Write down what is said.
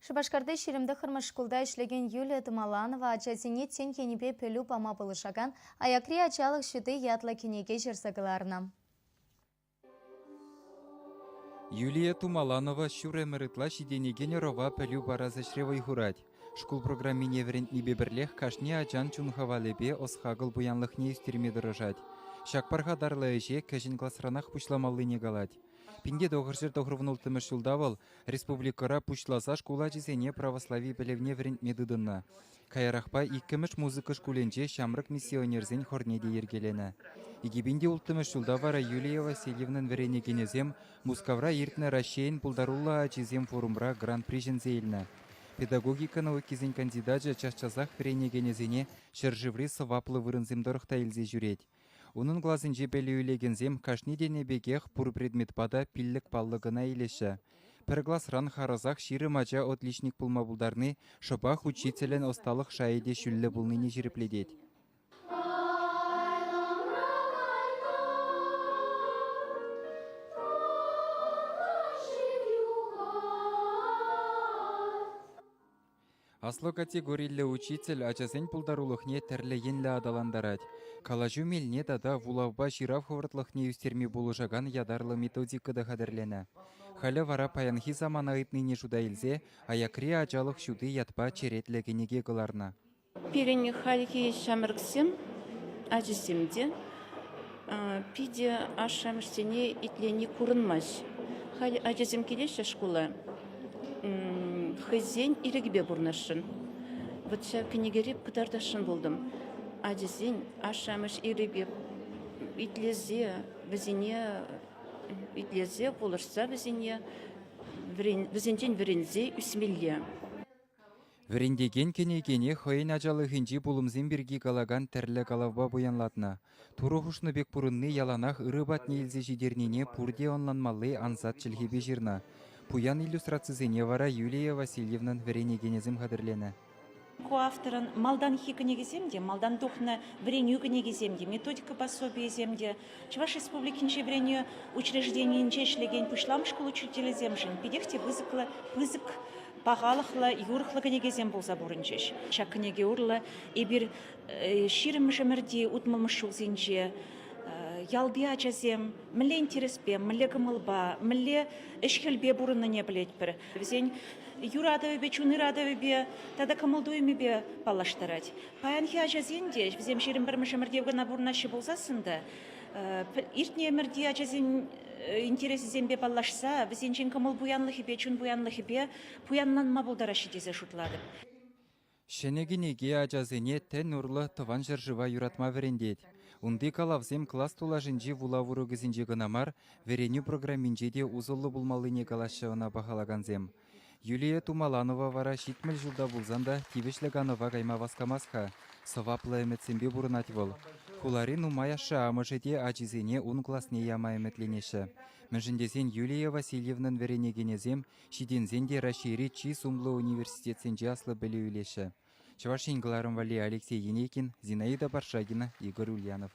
Шупашкарти 29-мӗш шкулта ӗҫлекен Юлия Тымаланова ачасене тӗн енӗпе пӗлӳ пама пулӑшакан Аякри ачалӑх ҫути ятлӑ кӗнеке ҫырса кӑларнӑ. Юлия Тумаланова ҫур ӗмӗр ытла ҫитӗнекен ӑрӑва пӗлӳ парас ӗҫре вӑй хурать. Шкул программине вӗрентнипе пӗрлех кашни ачан чун-хавалӗпе ӑс-хакӑл пуянлӑхне ӳстерме тӑрӑшать. Ҫак пархатарлӑ ӗҫе кӗҫӗн класранах пуҫламаллине калать. 1996 ҫулта вӑл республикӑра пуҫласа шкул ачисене православи пӗлӗвне вӗрентме тытӑннӑ. Каярахпа иккӗмӗш музыка шкулӗнче ҫамрӑк миссионерсен хорне те йӗркеленӗ. 2006 ҫулта вара Юлия Васильевнӑн вӗренекенӗсем Мускавра иртнӗ Раҫҫейӗн пултаруллӑ ачисем форумра гран-при ҫӗнсе илнӗ. Педагогика наукисен кандидачӗ час-часах вӗренекенӗсене ҫӗршыври сӑваплӑ вырӑнсем тӑрӑх та илсе ҫӳрет. Унӑн класӗнче пӗлӳ илекенсем кашни тенӗ пекех пур предметпа та пиллӗк паллӑ кӑна илеҫҫӗ. Пӗр класран харӑсах 20 ача отличник пулма пултарни шӑпах учителӗн ӑсталӑх шайӗ те ҫӳллӗ пулнине ҫирӗплетет. Аслӑ категориллӗ учитель ачасен пултарулӑхне тӗрлӗ енлӗ аталантарать. Калаҫу мелне тата вулавпа ҫырав хӑвӑртлӑхне ӳстерме пулӑшакан ятарлӑ методика та хатӗрленӗ. Халӗ вара паянхи самана ыйтнине шута илсе Аякри ачалӑх ҫути ятпа черетлӗ кӗнеке кӑларнӑ. Пирӗн хальхи ҫамрӑксем, ачасем те питӗ ашшӗ-амӑшсене итлени курӑнмасть. Халь ачасем килеҫҫӗ шкула, хӑйсен ирӗкӗпе пурӑнасшӑн. Вот ҫав кӗнекере кӑтартасшӑн пултӑм. Ачасен ашшӗ-амӑш ирӗкӗпе итлесе, вӗсене итлесе, пулӑшса вӗсене, вӗсенчен вӗренсе ӳсмелле. Вӗрентекен кӗнекене хӑйӗн ачалӑхӗнчи пулӑмсем пирки калакан тӗрлӗ калавпа пуянлатнӑ. Турӑ хушнӑ пек пурӑнни яланах ырӑ патне илсе ҫитернине пурте ӑнланмалли ансат чӗлхепе ҫырнӑ. Пуян иллюстрацисене вара Юлия Васильевнӑн вӗренекенӗсем хатӗрленӗ. Ку авторӑн малтанхи кӗнекисем те, малтан тухнӑ вӗренӳ кӗнекисем те, методика пособийӗсем те Чӑваш Республикинчи вӗренӳ учрежденийӗнче ӗҫлекен пуҫламӑш шкул учителӗсемшӗн питех те пысӑклӑ, пысӑк пахалӑхлӑ, юрӑхлӑ кӗнекесем пулса пурӑнчӗҫ. Ҫак кӗнеке урлӑ эпир ҫирӗммӗш ӗмӗрти утмӑлмӗш ҫулсенче ялти ачасем мӗнле интереспе, мӗнле кӑмӑлпа, мӗнле ӗҫ-хӗлпе пурӑннине пӗлетпӗр. Вӗсен юратӑвӗпе, чун ыратӑвӗпе тата кӑмӑл-туйӑмӗпе паллаштарать. Паянхи ачасен те, вӗсем 21-мӗш ӗмӗрте кӑна пурӑнаҫҫӗ пулсассӑн та, иртнӗ ӗмӗрти ачасен интересӗсемпе паллашса вӗсенчен кӑмӑл пуянлӑхӗпе, чун пуянлӑхӗпе пуянланма пултараҫҫӗ тесе шутлатӑп. Ҫӗнӗ кӗнеке ачасене тӗн урлӑ Тӑван ҫӗршыва юратма вӗрентет. Унти калавсем класс тулашӗнчи вулав урокӗсенче кӑна мар, вӗренӳ программинче те усӑллӑ пулмаллине калаҫҫӗ ӑна пахалакансем. Юлия Тумаланова вара 70 ҫулта пулсан та тивӗҫлӗ канӑва кайма васкамасть-ха. Сӑваплӑ ӗмӗтсемпе пурӑнать вӑл. Хулари нумай ашшӗ-амӑшӗ те ачисене ун класне яма ӗмӗтленеҫҫӗ. Мӗншӗн тесен Юлия Васильевнӑн вӗренекенӗсем ҫитӗнсен те Раҫҫейри чи сумлӑ университетсенче аслӑ пӗлӳ илеҫҫӗ. Чӑваш Ен кӑларӑм валли Алексей Енейкин, Зинаида Паршагина, Игорь Ульянов.